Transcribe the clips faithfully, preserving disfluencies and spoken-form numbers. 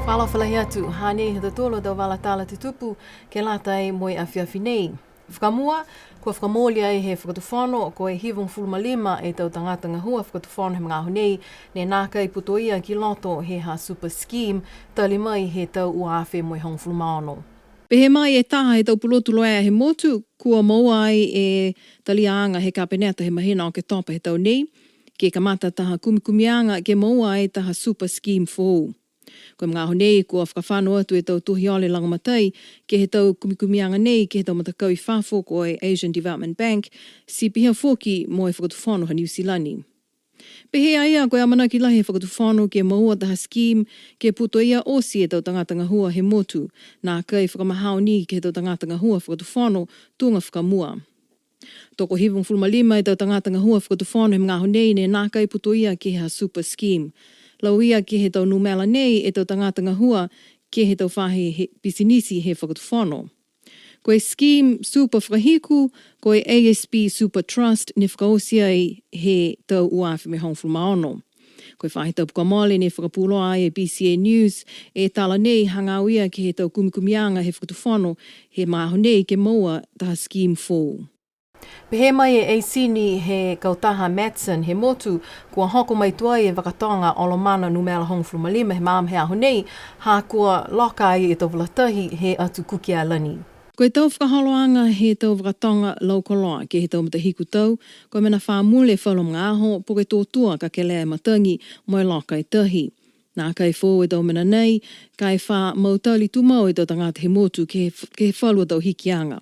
Fakaalofa lahi atu, hanei ha tautolu a tau vala tala tutupu ke lata mo e afiafi nei. Fakamua, kua fakamooli ai he Fakatufono, ko e hivagofulu ma lima e tau tagata gahua Fakatufono he magaaho nei, ne nākai putoia ki loto he ha Super Scheme, tali mai he tau ua afe mo e hogofulu ma ono. Pehē mai e taha he tau pulotu loea he motu, kua moua ai e taliaga he Kapeneta he mahina Oketopa he tau nei, ke kamata taha kumikumiaga ke moua ai taha Super Scheme foou. Ko e magaaho nei, kua fakafano atu e tau tohi ole lagomatai ke he tau kumikumiaga nei ke he tau matakau i fafo ko e Asian Development Bank, ti pihia foki mo e Fakatufono ha Niu Silani. Pehē a ia ko e amanaki lahi he Fakatufono ke moua taha scheme ke putoia oti e tau tagata gahua he motu, nākai fakamahao ni ke he tau tagata gahua Fakatufono tuga fakamua. Tokohivagofulu ma lima e tau tagata gahua Fakatufono he magaaho nei ne nākai putoia ke he ha Super Scheme. Lauia ke he tau numela nei e tau tagata gahua ke he tau faahi he pisinisi he Fakatufono. Ko e scheme Super fakahiku, ko e A S B Super Trust ne fakaoti ai he tau ua afe mo e hogofulu ma ono. Ko e faahi tapu kua mole ne fakapuloa ai e B C N News e tala nei hagaao ia ke he tau kumikumiaga he Fakatufono he magaaho nei ke moua taha scheme foou. Pehē mai e Eisini he kautaha Matson he motu, kua hoko mai tuai e vakatoga Olomana numela hogofulu ma lima he magaaho he aho nei, ha kua loka ai e tau vala tahi he Atu Kuki Ailani. Ko e tau fakaholoaga he tau vakatoga lau koloa ke he tau matahiku tau, ko e mena fa mule e falu magaaho, po ke tō tua ka kelea e matagi mo e loka e tahi. Nākai foou e tau mena nei, ka e fa mautali tumau e tau tagata he motu ke he f-, ke he falu a tau hikiaga.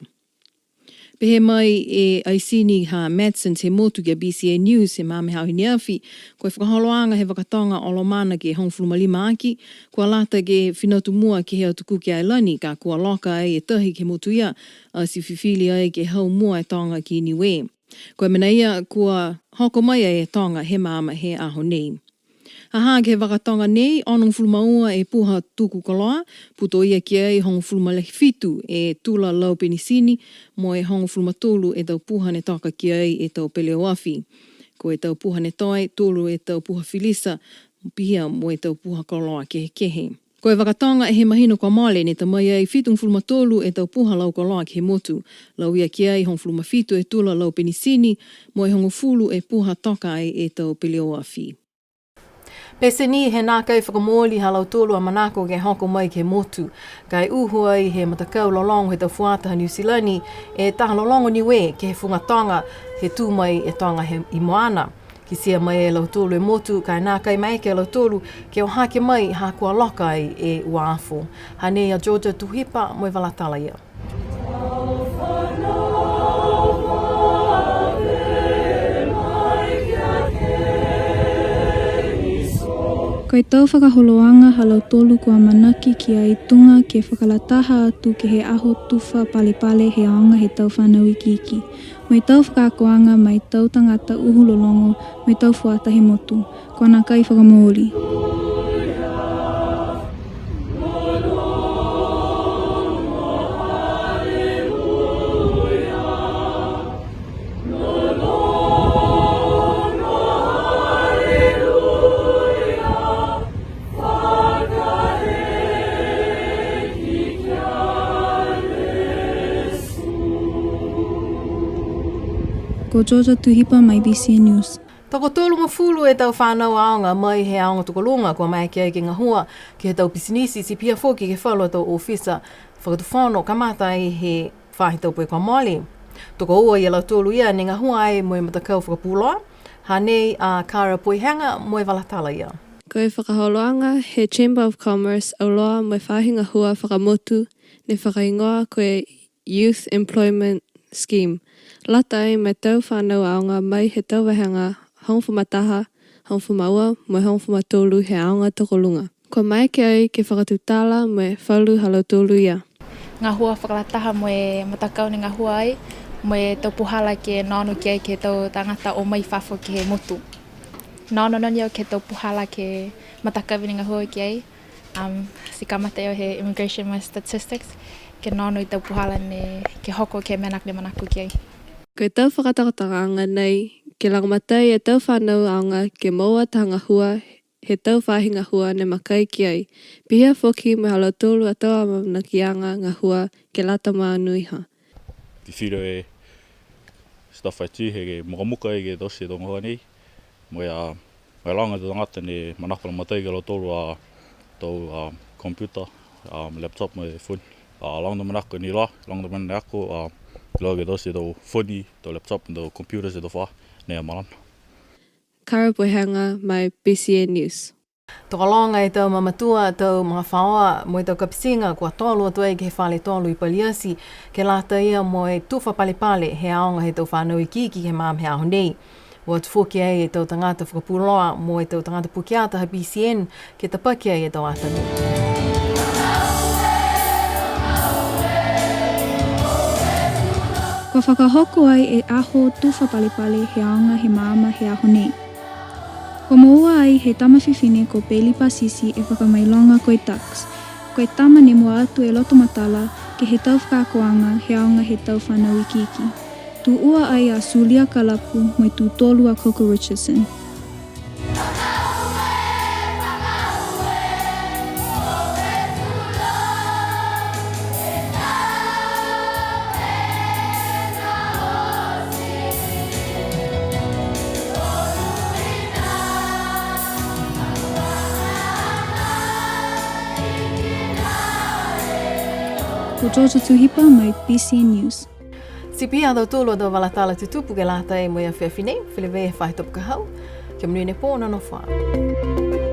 Pehē mai e Eisini ha Matsons he motu ki a B C N News he magaaho he aho i ne afi, ko e fakaholoaga he vakatoga Olomana ke hogofulu ma lima aki, kua lata ke finatu mua ke he Atu Kuki Ailani, ka kua loka ai e tahi ke he motu ia, ati fifili ai ke hau mua e toga ki Niue. Ko e mena ia kua hoko mai ai e toga he magaaho he aho nei. Ha ha ke he vakatoga nei, onogofulu ma ua e puha tuku koloa, putoia ki ai hogofulu ma fitu e tula lau penisini, mo e hogofulu ma tolu e tau puha ne toka ki ai e tau peleoafi. Ko e tau puha ne toe, tolu e tau puha filisa, pihia mo e tau puha koloa kehekehe. Ko e vakatoga he mahina kua mole ne ta mai ai fitugofulu ma tolu e tau puha lau koloa ke he motu. Lauia ki ai hogofulu ma fitu e tula lau penisini, mo e hogofulu e puha toka ai e tau peleoafi. Pete ni he nākai fakamooli ha lautolu a manako ke hoko mai ke he motu. Ka e uhu ai he matakau lologo he tau fuata ha Niu Silani e taha lologo Niue ke he fuga toga he tū mai e toga he i moana. Kitia mai e lautolu e motu, ka e nākai maeke a lautolu ke o hake mai ha kua loka ai e uafo. Hanei a Georgia Tuhipa mo e vala tala ia. Ko e tau fakaholoaga ha lautolu kua amanaki ki ai tuga ke fakalataha atu ke he aho tufa palepale he aoga he tau fanau ikiiki. Mo e tau fakaakoaga ma e tau tagata uhu lologo, mo e tau fuata he motu. Kua nākai fakamooli. Ko Georgia Tuhipa mai B C N News. Tokotolugofulu e tau fanau aoga mai he aoga tokoluga kua maeke ai ke gahua ke he tau pisinisi, ti pihia foki ke he falu a tau ofisa fakatufono, kamata ai he faahi tapu kua mole. Tokoua ia lautolu ia ne gahua ai mo e matakau fakapuloa, hanei a Kara Poihega mo e vala tala ia. Ko e fakaholoaga he Chamber of Commerce auloa mo e faahi gahua fakamotu ne fakahigoa ko e Youth Employment Scheme. Lata ai mo e tau fanau aoga mai he tau vahega hogofulu ma taha, hogofulu ma ua, mo e hogofulu ma tolu he aoga tokoluga. Kua maeke ai ke fakatutala mo e falu ha lautolu ia. Gahua fakalataha mo e matakau ne gahua ai, mo e tau puhala ke onoono ki ai ke he tau tagata o mai fafo ke he motu. Onoono ni au ke he tau puhala ke he matakau ne gahua ki ai. Um, ti kamata au he Immigration mo e Statistics, ke onoono e tau puhala ne ke hoko ke he mena ne manako ki ai. Ko e tau fakatokatokaaga nei, ke lagomatai e tau fanau aoga ke moua taha gahua he tau faahi gahua ne makai ki ai. Pihia foki mo e ha lautolu a tau amaamanakiaga gahua ke lata mo e anoiha. Fifili e staff I T he ke mukamuka ai ke taute e tau gahua nei. Mo e, a, mo e loga e tau tagata ne manako lagomatai ki a lautolu a tau, a, computer, a, laptop mo e phone. A, loga e tau manako ne iloa, loga e tau manako, a, iloa ke taute e tau phone, tau laptop, tau computers, e tau fa, ne malona. Kara Puehega mai B C N News. Tokologa e tau mamatua, tau magafaoa, mo e tau kapitiga, kua tolo atu ai ke he fale tolu i Paliati, ke lata ia mo e tufa palepale he aoga he tau fanau ikiiki he magaaho he aho nei. O atu foki ai e tau tagata fakapuloa mo e tau tagata pukeata ha B C N, ke tapaki ai e tau ata nei. Kua fakahoko ai e aho tufa palepale he aoga he magaaho he aho nei. Kua moua ai he tama fifine ko Bailey Pasisi e fakamailoga ko e Dux. Ko e tama ne mua atu e loto matala ke he tau fakaakoaga he aoga he tau fanau ikiiki. Tū ua ai a Sulia Kalapu mo e tū tolu a Coco Richardson. Ko Georgia Tuhipa mai B C N News. Ti pihia ha tautolu a tau vala tala tutupu ke lata mo e afiafi nei, feleveia he faahi tapu ka hau, kia monuina e pō, nonofo ā.